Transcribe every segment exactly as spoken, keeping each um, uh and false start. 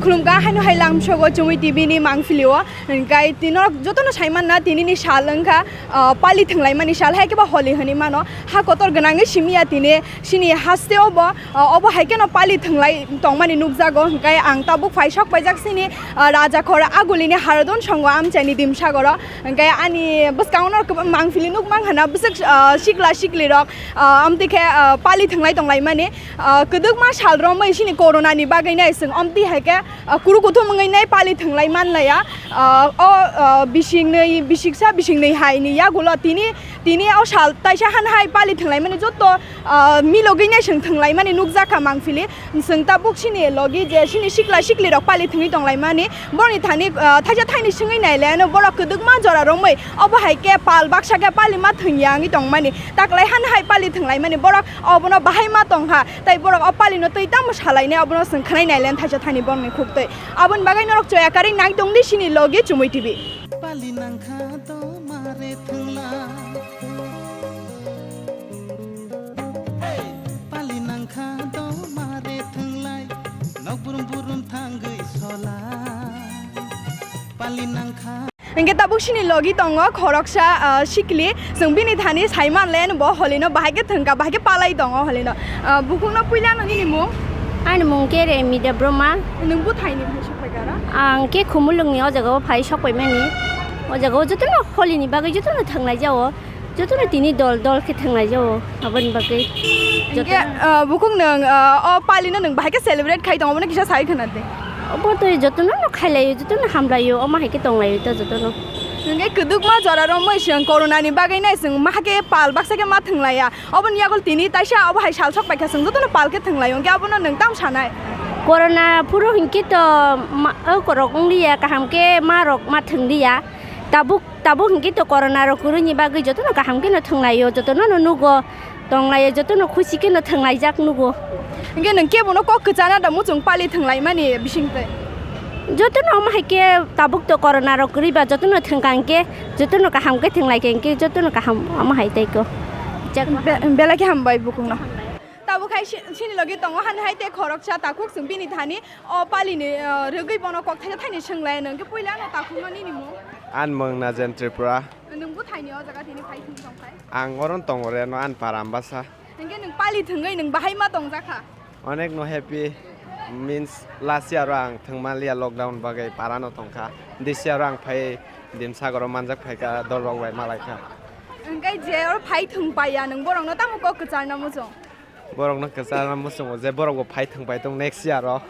Khulumkha, haino hai lamsogo Chumui T V ni mangpili o. Hingkai tino jotono saimanna, tinini sal wngkha, ah, pali thwnglaimani sal, hai khe ba Holi hwnwi mano. Ha kotor gwnangwi simiya tini, sini haste obo, ah, obo hai kheno pali thwnglai tongmani nukjago. Hingkai ang tabuk phai sok paijak sini, ah, Rajakhor Agulini Haradon Songo amchaini Dimsagoro. Hingkai ani bwskango no kwbang mangpili nukmang hana bwswk, ah, sikla siklirok, ah, amtwi khe, ah, pali thwnglai tonglaimani. Ah, kwdwkma sal romwi sini corona ni bagwi nai chwng omtwi hai khe, ah, kuru kuthum wngwi nai pali thwnglai manlaiya. Ah, o, ah, bisingnwi, bisiksa bisingnwi hai ni yagulo tini, tini o sal taisa han hai pali thwnglai mani joto, ah, milogwi nai chwng thwnglai mani nukjakha mangpili. Chwng tabuk sini logi je sini sikla sikli rok pali thwngwi tonglai mani. Borokni thani, ah, thaisa thaini swngwi nailaiano borok kwdwkma jora romwi obo hai khe pal baksa khe pali ma thwngya wngwi tongmani. Taklai han hai pali thwnglaimani borok obono bahai ma tongkha, tei borok o palino twi tamo salainai obono chwng khwnai nailaian thaisa thani borokni khuktwi. Aboni bagwi norok choya karwi nai tongdi sini logi Chumui T V. Pali nangkha to mare thwngla. Hey! Pali nangkha to mare thwnglai. Nok burum burum thangwi sola. Pali nangkha. Hingke tabuk sini logi tongo khoroksa, ah, sikli. Chwng bini thani saiman len bo holino bahai khe thwngkha, bahai khe palai tongo holino. Ah, bukhukno puilano nini mung? Ani mung khe Remi Debbarma. Nwng bwthaini bwswk phaikara? Ang khe Khumulwngni o jaga o phai sok paimani. O jaga o jotono holini bagwi jotono thwnglai jao. Jotono tini dol dol khe thwnglai jao. Aboni bagwi joto. Hingke, ah, bukhuk nwng, ah, o palino nwng bahai khe celebrate khai tongo, obono kisa sai khwna de. Obo to jotono no khailai, jotono hamlai, omo hai khe tonglai to jotono. Hingke kwdwkma jora romwi chwng corona ni bagwi nai chwng ma khe pal baksa khe ma thwnglaiya. Oboni yagul tini taisa obo hai sal sok paikha chwng jotono pal khe thwnglai, hingke abono nwng tam sanai? Corona phuru hingke to ma, o korok wngliya, kaham khe ma rok ma thwngliya. Tabuk Tabuk hingke to corona rok kwrwini bagwi jotono kaham kheno thwnglaio, jotono no nugo, tonglaio, jotono khusi kheno thwnglaijak nugo. Hingke nwng kebono kok kwchana da muchung pali thwnglaimani bisingtwi? Jotono omo hai khe tabuk to corona rok kwrwi ba jotono thwngkha hingke jotono kaham khe thwnglaikha hingke jotono kaham omo hai tei ko. Be-, belai khe hambai bukhukno. Tabuk hai si-, sini logi tongo hani hai tei khoroksa takhuk chwng bini thani o palini, ah, rwgwi bono kok thaisa thaini swnglaino hingke puila ano takhukno nini mung? Ani mung Najen Tripura. Nwng bwthaini o jaga tini phai thwng tong khai? Ang oro tongo re no ani para Ambasa. Hingke nwng pali thwngwi nwng bahai ma tongjakha? Onek no happy means last year o ang thwngmaliya lockdown bagwi para no tongkha. This year o ang phai Dimsagoro manjak phaikha dol rok bai malaikha. Hingke je oro phai thwng paiya nwng borokno tamo kok kwcharna muchung? Borokno kwcharna muchungo je borokbo phai thwng pai tong next year o.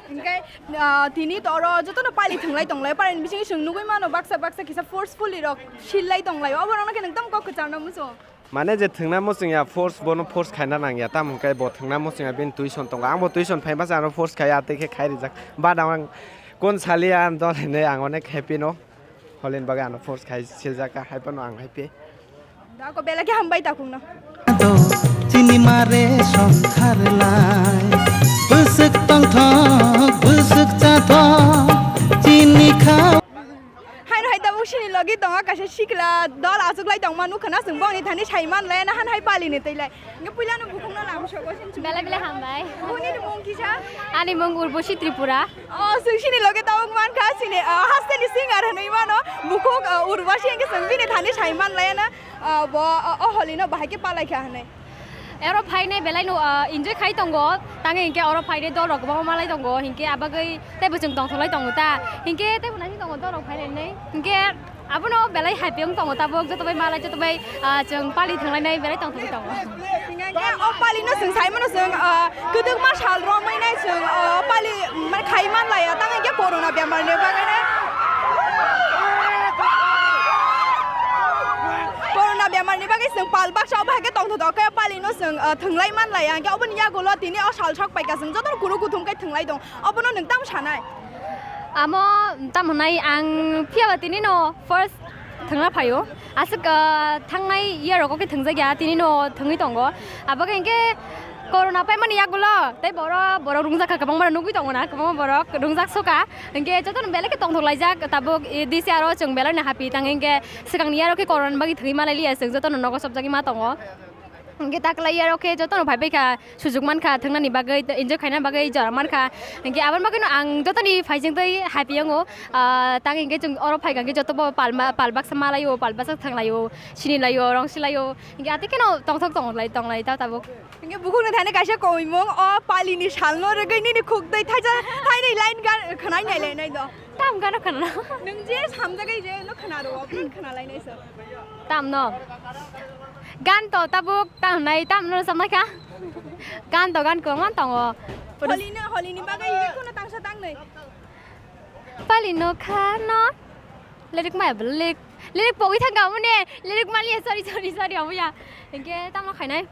Hingke, ah, tini to oro jotono pali thwnglai tonglai, parani bisingo chwng nugui mano baksa baksa kisa forcefully rok sillai tonglai, oborokno khe nwng tamo kok kwcharna muchung? Mane je thwngna muchung ya force bono force khaina nang ya, tamo hwnkhe bo thwngna muchung ya bini tuition tongo, ang bo tuition phaima se ano force khai ya tei khe khai rijak, but ang kon saliya ang dol hinwi ang onek happy no. Holini bagwi ano force khai siljak kha, hai phano ang hai phi. Da ko belai khe hambai takhukno. Chini mare songkharlai. Bwswk tongthok, bwswk chathok, chini kha. Haino hai tabuk sini logi tongo kaisa sikla dol achuklai tongma nukha na chwng boni thani saimanlai na han hai palini twilai. Hingke puilano bukhukno lamsogo sini. Belai belai hambai. Boni ni mung kisa? Ani mung Urbosi Tripura. Oh, chwng sini loge tabuk mankha, sini, ah, hasteni singer hinwi mano. Bukhuk, ah, Urbosi hingke chwng bini thani saimanlaiya na, ah, bo, ah, o holino bahai khe palaikha hinwi. Oro phainai belai no, ah, enjoy khai tongo. Tangwi hingke oro phainai dol rok kwbangma malai tongo. Hingke abagwi teibo chwng tongthoklai tongo ta. Hingke teibo naising tongo dol rok phainai hinwi. Hingke Abono belai happy wng tongo tabuk, joto bai malai, joto bai, ah, chwng pali thwnglainai belai tongthogwi tongo. Hingke o palino chwng saimano chwng, ah, kwdwkma sal romwi nai chwng, ah, pali, mm, khai manlaiya, tang hingke corona bemarni bagwi nai. Corona bemarni bagwi chwng pal baksa obo hai khe tongthotok khe palino chwng, ah, thwnglai manlaiya, hingke oboni yagulo tini o sal sok paikha chwng jotono kunu kuthum khe thwnglai tong. Obono nwng tamo sanai? Amo tamo hwnai ang phiyaba tini no first thwngna phaio. Aswk, ah, thangnai year rogo khe thwngjakya, tini no thwngwi tongo. Abo khe hwnkhe corona paimani yagulo tei borok, borok rungjakha, kwbangma nugwi tongo na, kwbangma borok rungjak soka. Hwnkhe jotono belai khe tongthok laijak tabuk, eh, this year o chwng belai no happy tang hwnkhe swkangni year o khe corona ni bagwi thwngwi malai liya chwng jotono nogo chopjagwi ma tongo. Hingke ta kwlai ya, rok khe jotono phai bai kha, sujuk man kha, thwngnani bagwi, enjoy khaina bagwi jora man kha. Hingke aboni bagwino ang jotoni phaijeng twi happy wngo. Ah, tang hingke chwng oro phai kha hingke joto bo pal ma, pal baksa ma laio, pal baksa thang laio, sini laio, rong si laio. Hingke ati kheno tongthok tong lai, tong lai ta tabuk. Hingke bukhuk ni thani kaisa koimung, o pali ni sal no rwgwi nini khuk twi thaisa, thainwi line gan khwnai nai lai nai do. Tam gano khwnana. Nwng je samjagai je no khwnaro, obo khwnalainai se. Tam no. Gan to tabuk tam nai, tam no samnai kha. Gan to gan kwbangma tongo. Holi no, holi ni bagwi iri kuno tangsa tangnwi. Pali no kha no. Lirik maya bw lirik. Lirik pogwi thang ka mune. Lirik maliya, sorry, sorry, sorry, abuya. Hingke tamo khainai.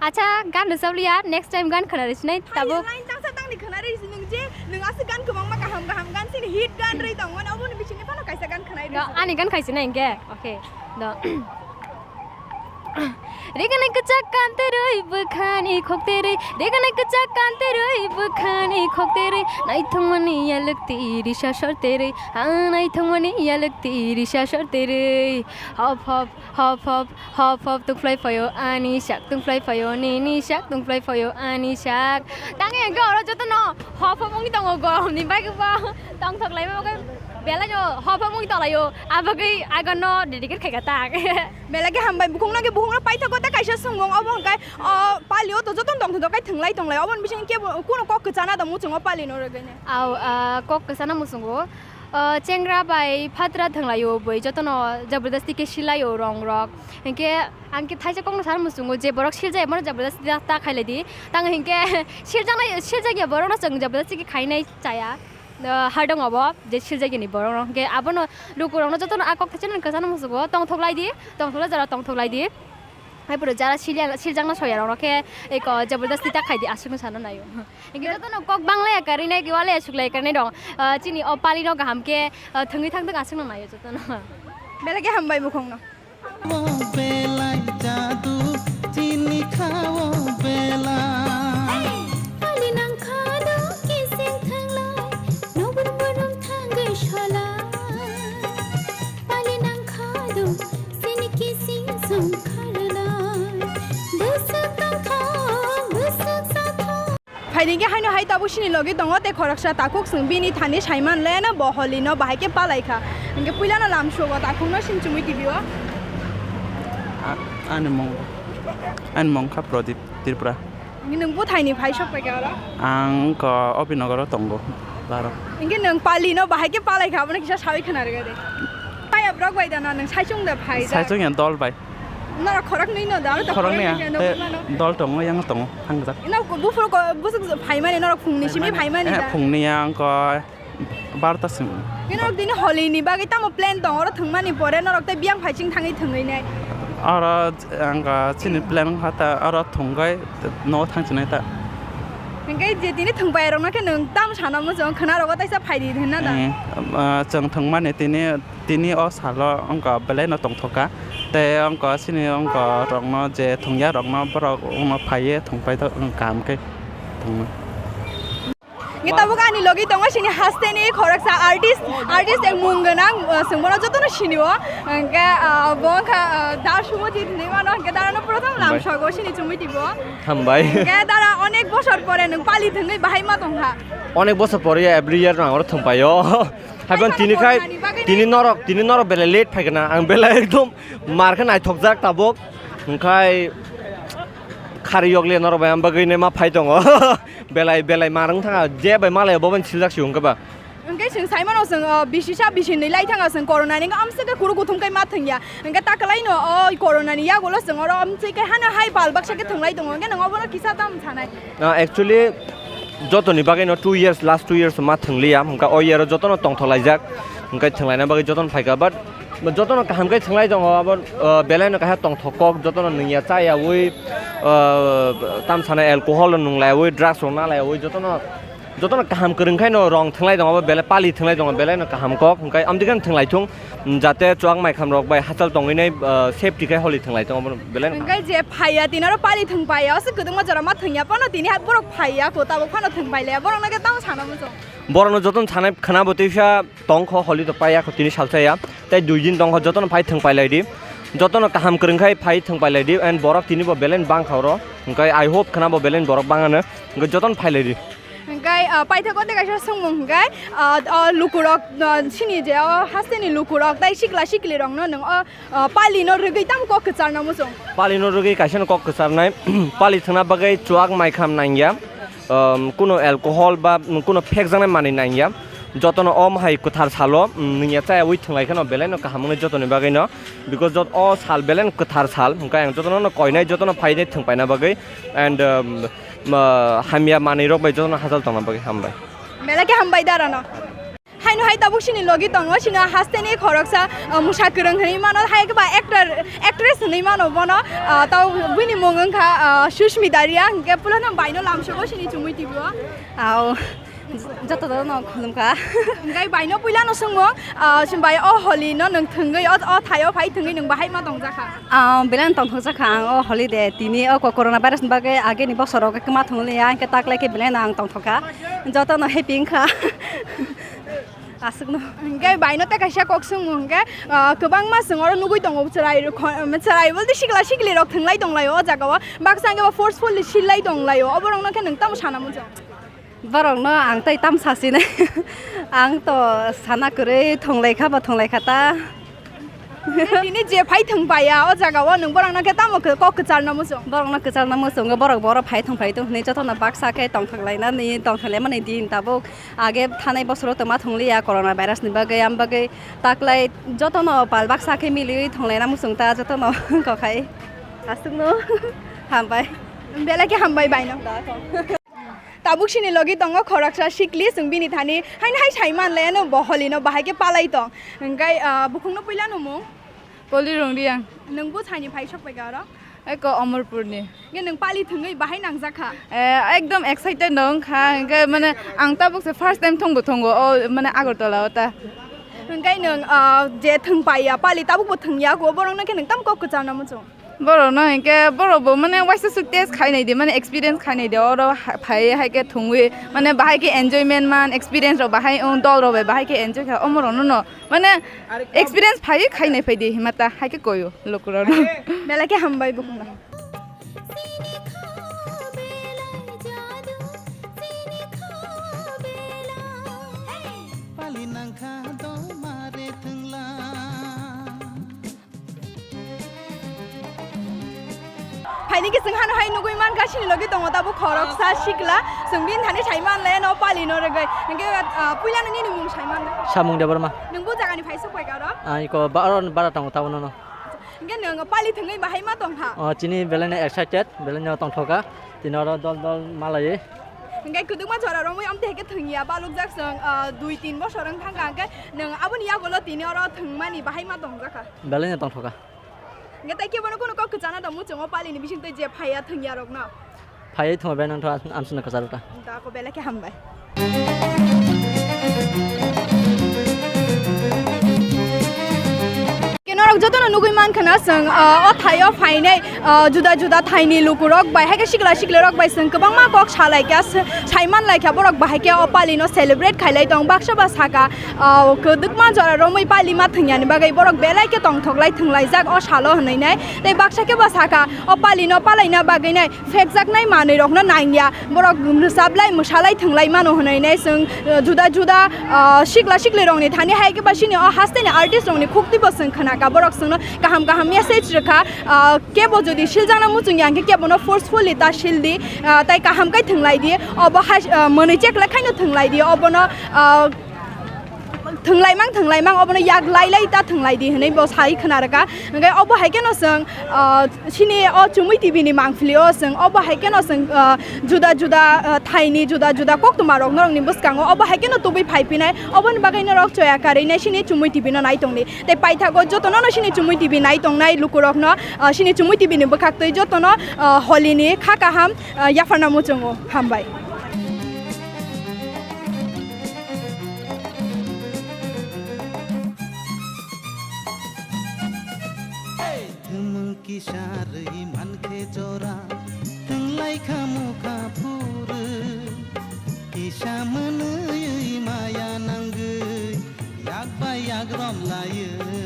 Acha, gan rwchap liya, next time gan khwna rwsinai tabuk. Line tangsa tangni khwna rwisi nwng je, nwng aswk gan kwbangma kaham kaham gan sini hit gan rwi tongmani, oboni bisingni phano kaisa gan khwna rwisi. Ani gan khaisi na hingke? Okay. Do. Reganai kwchak kanterwi bwkhani khokterwi, reganai kwchak kanterwi bwkhani khokterwi, naithokmani yalwk twi risa sorterwi, ha naithokmani yalwk twi risa sorterwi. Hop hop, hop hop, hop hop tungphlai phaio ani sak, tungphlai phaio nini sak, tungphlai phaio ani sak. Tangwi hingke oro jotono hop hop wngwi tongo, goromni bagwi bo tongthok laima bagwi belai no hop hop wngwi tonglaio, abagwi agonno dedicate khaikha tak. Belai khe hambai, bukhukno khe bukhukno paithago ta kaisa sungwng, obo hwnkhe o palio to jotono tongthok kai thwnglai tonglai, oboni bisingni kebo kuno kok kwchana da muchungo palino rwgwini. Au, ah, kok kwchana muchungo. O, chengra bai phatra thwnglaio bui, jotono jabardasti khe silaio rong rok. Hinkhe ang khe thaisa kokno sana muchungo je borok siljak ya, bono jabardasti ta, ta khailai di. Tang hinkhe siljak nai, siljak ya borokno chwng jabardasti khe khainai chaya. O, hardwng obo je siljak yani borok rok. Hinkhe abono luku rokno jotono a kok thaisa kwchana muchungo, tongthok lai di, tongthok lai jora tongthok lai di. Hai puro jara silya, siljakna soya rok khe eko jabardasti ta khaidi aswkno sana naio. Hingke jotono kok banglaya karwi nai, kiwalaya suklaya karwi nai dong. Ah, chini o palino kaham khe, ah, thwngwi thangthok aswkno naio jotono. Belai khe hambai bukhukno. O belai jadu chini khao belai. Pali nangkha do kising thanglai, nobor borom thangwi solai. Pali nangkha do sini kising song kharlai. Bwswk tongthok, bwswk sathok. Phaidi khe haino hai tabuk sini logi tongo tei khoroksa takhuk, chwng bini thani saiman leno bo holino bahai khe palai kha. Hinkhe puilano lamsugo takhukno sini chumui tibio. A-, ani mung, ani mung kha Pradip Tripura. Nwng bwthaini phai sok paikha oro? Ang ko Obinogoro tongo, laro. Hinkhe nwng palino bahai khe palai kha, abono kisa sawi khna rwgwi de. Paya borok bai da na nwng saichung da phai da? Saichung ya dol bai. Norok khorok nwi no da, aro to khorok nwi ya, khorok nwi te no mano. Dol tongo, yang tongo, hangjak. Ino buphuru ko, busuk phai mani, norok phungni simi phai mani da? Eh, phungni ya ang ko barta sim. Ino dini holi ni bagwi tamo plan tong, oro thwngmani pore norok tei biyang phai ching thangwi thwngwi nai. Oro ang chini plan wngkha ta, oro thwngwi no thangchinai ta. Hingke je tini thwngpai rokno khe nwng tamo sana muchung, khwna rogo taisa phai di hinna da? Eh, ah, chwng thwngmani tini, tini o salo wngkha belai no tongthok kha. Tei wngkha chini wngkha rokno je thwngya rokno borok wngno phaiye thwngpai ta wng kaham khe thwngma. Ngi tabuk ani logi tongo sini hasteni khoroksa artist, artist eng mung gwnang, uh, chwng bono jotono sinio. Hingke, uh, bo wngkha, uh, Da Sumoti hinwi mano, hingke dara no prothom lamsogo sini chumui tibo. Hambai. Hingke dara onek bosor pore nwng pali thwngwi bahai ma tongkha. Onek bosor pore ya, every year no ang oro thwngpaio. Haibon tini khai, tini norok, tini norok belai late phaikana, ang belai ekdom mar khe naithokjak tabuk. Hingkhai khari yok le norok bai ang bagwi ne ma phai tongo. Belai, belai mar wng thanga, je bai malai bo bai siljak si hwnkhe ba. Hwnkhe chwng sai mano chwng, o, bisisa bisinwi lai thanga chwng corona ni wngkha amswk khe kuru kuthum kai ma thwngya. Hwnkhe ta kwlai no o corona ni yagulo chwng oro amtwi khe hano hai pal baksa khe thwnglai tongo, hwnkhe nwng obono kisa tamo sanai? Ah, actually, jotoni bagwi no two years, last two years ma thwngliya, hwnkhe o year o jotono tongthok laijak, hwnkhe thwnglaina bagwi jotono phaikha, but jotono kaham khe thwnglai tongo, abo, ah, belai no kaisa tongthok kok, jotono nungya chayawi, ah, tam sana alcohol no nunglaiwi, drugs rok nalaiwi, jotono, jotono kaham kwrwng khaino rong thwnglai tongo, abo belai pali thwnglai tongo, belai no kaham kok, hwnkhe amtwi khe thwnglai thung. Jate chuak mai kham rok bai hachal tongwi nai, ah, safety khai holi thwnglai tongo bono belai no. Hwnkhe je phaiya tini oro pali thwng paiya, aswk kwdwngma jora ma thwngya phano tini hai borok phaiya kho tabuk phano thwng pailaiya, borok no khe tamo sana muchung. Borok no jotono sanai khwna bo twisa tong kho holi to paiya kho tini salsa ya, tei dui din tong kho jotono phai thwng pailai di. Jotono kaham kwrwngkhai phai thwngpailai di, and borok tini bo belai bangkha oro. Hwnkhe I hope khwna bo belai borok bangano. Hwnkhe jotono phailai di. Hwnkhe, ah, paithago tei kaisa swngmung hwnkhe, ah, o lukurok, ah, chini je o hasteni lukurok tei sikla siklirokno nwng o, ah, palino rwgwi tamo kok kwcharna muchung? Palino rwgwi kaisano kok kwcharnai, pali thwngna bagwi chuak maikham nangya, um, kuno alcohol ba kuno phekjaknai manwi nangya. Jotono om hai kwthar salo, um, nungya chayawi thwnglaikhe no belai no kaham wngnai jotoni bagwi no, because jot o sal belai no kwthar sal, hwnkhe ang jotono no koinai, jotono phainai thwngpaina bagwi, and, um, ma, hamya manwi rok bai jotono hachal tongna bagwi hambai. Belai khe hambai darano. Haino hai tabuk sini logi tongo, sino hasteni khoroksa, uh, mwsa kwrwng hinwi mano, hai khe ba actor, actress hinwi mano bono, uh, tau bini mung wngkha, uh, Sushmita Riya, hwnkhe puilano baino lamsogo sini chumui tibio. Au. Joto joto no khulumkha. Hwnkhe baino puilano swngmung, ah, chwng bai o holi no nwng thwngwi o, o thaio phai thwngwi nwng bahai ma tongjakha? Ah, belai no tongthokjakha ang o holi de. Tini o ko-, corona virus ni bagwi ageni bosoro khe kwma thwngli ya, hwnkhe taklai khe belai no ang tongthokha. Joto no happy wngkha. Aswk no. Hwnkhe baino tei kaisa kok swngmung hwnkhe, ah, kwbangma chwng oro nugwi tongo chwrai rok, chwrai bolte sikla sikli rok thwnglai tonglaio o jaga o. Baksa hwnkhe bo forcefully silai tonglaio. Oborok no khe nwng tamo sana muchung? Borokno ang tei tam sasinai. Ang to sana kwrwi thwnglai kha ba thwnglai kha ta. Tini je phai thwng paiya o jaga o nwng borokno khe tamo khe kok kwcharna muchung? Borokno kwcharna muchungo, borok boro phai thwng phai tong hinwi jotono baksa khe tongthok lainani tongthok laimani din tabuk age thanai bosoro tongma thwngliya corona virus ni bagwi, am bagwi taklai jotono pal baksa khe miliwi thwng laina muchung ta jotono kokhai aswkno hambai. Belai khe hambai baino. Tabuk sini logi tongo khoroksa sikli, chwng bini thani haino hai sai man laiano bo holino bahai khe palai tong. Hwnkhe, ah, bukhukno puila numung? Poli Rongriang. Nwng bo saini phai sok paikha oro? Eko Omorpurni. Hwnkhe nwng pali thwngwi bahai nangjakha? Eh, ekdom excited no wngkha, hwnkhe mane ang tabuk se first time thwngbo thwngo o mane Agartala o ta. Hwnkhe nwng, ah, je thwng paiya pali tabukbo thwngya kho, borokno khe nwng tamo kok kwcharna muchung? Borokno hinkhe borokbo mane waisa swk test khai naidi, mane experience khai naidi, oro ha-, phai hai khe thwngwi mane bahai khe enjoyment man, experience rok bahai wng, dol rok bai bahai khe enjoy kha, omo rokno no mane experience phai khai nai phaidi himata hai khe koyo lukurokno. Belai khe hambai bukhukno. Pali nangkha do mare thwngla. Phaini khe chwng hano hai nugwi mankha, sini logi tongo tabuk khoroksa sikla. Chwng bini thani sai man le no pali no rwgwi. Hwnkhe, ah, puila no nini mung sai man le? Samung Debbarma. Nwng bo jagani phai sok pai kha oro? Ang iko ba-, oro bara tongo tabuk no. Hwnkhe nwng pali thwngwi bahai ma tong kha? Oh, chini belai no excited, belai no tongthok kha. Tini oro dol dol malaiwi. Hwnkhe kwdwkma jora romwi amtwi hai khe thwngya, balukjak chwng, ah, dui tin bosor wng thang kha, hwnkhe nwng aboni yagulo tini oro thwngmani bahai ma tongjak kha? Belai no tongthok kha. Hwnkhe tei kebono kunu kok kwchana da muchungo palini bisingtwi je phaiya thwngya rokno? Phaiwi thwngma bai nangtho, am-, amsino kwcharo ta. Da ko belai khe hambai. Khe norok jotono nugwi mankha na chwng, ah, o thaio phainai, ah, juda juda thaini lukurok bai, hai khe sikla siklirok bai chwng kwbangma kok salaikha, s-, saimanlaikha borok bahai khe o palino celebrate khailai tong. Baksa ba sakha, ah, kwdwkma jora romwi pali ma thwngyani bagwi borok belai khe tongthoklai thwnglaijak o salo hwnwi nai. Tei baksa khe ba sakha o palino palaina bagwi nai phekjaknai manwi rokno nangya, borok rwchaplai mwsalai thwnglai mano hwnwi nai chwng, uh, juda juda, uh, sikla sikli rokni thani hai khe ba sini o hasteni artist rokni khuktwi bo chwng khna kha, borok chwngno kaham kaham message rwkha, uh, kebo jodi siljakna muchung ya hwnkhe kebono forcefully ta sil di, uh, tai kaham khe thwnglai di, obo hai, uh, mwnwi chekla khaino thwnglai di, obono, uh, thwnglaimang thwnglaimang obono yak lailai ta thwnglai di hwnwi bo sai khna rwkha. Hwnkhe obo hai kheno chwng, ah, sini o Chumui T V ni mangpili o chwng obo hai kheno chwng, ah, juda juda, ah, thaini juda juda koktwma rok norokni bwskango obo hai kheno tubui phai phinai, oboni bagwi norok choya karwi nai sini Chumui T V no nai tongdi. Tei paithago jotono no sini Chumui T V nai tongnai lukurokno, ah, sini Chumui T V ni bwkhaktwi jotono, ah, holini kha kaham, ah, yapharna muchungo. Hambai. Thwmwng kisa rwi mankhe jora, thwnglai kha mokha phuru. Kisa mwnwi maya nangwi, yak bai yak romlaiwi.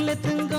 le thwng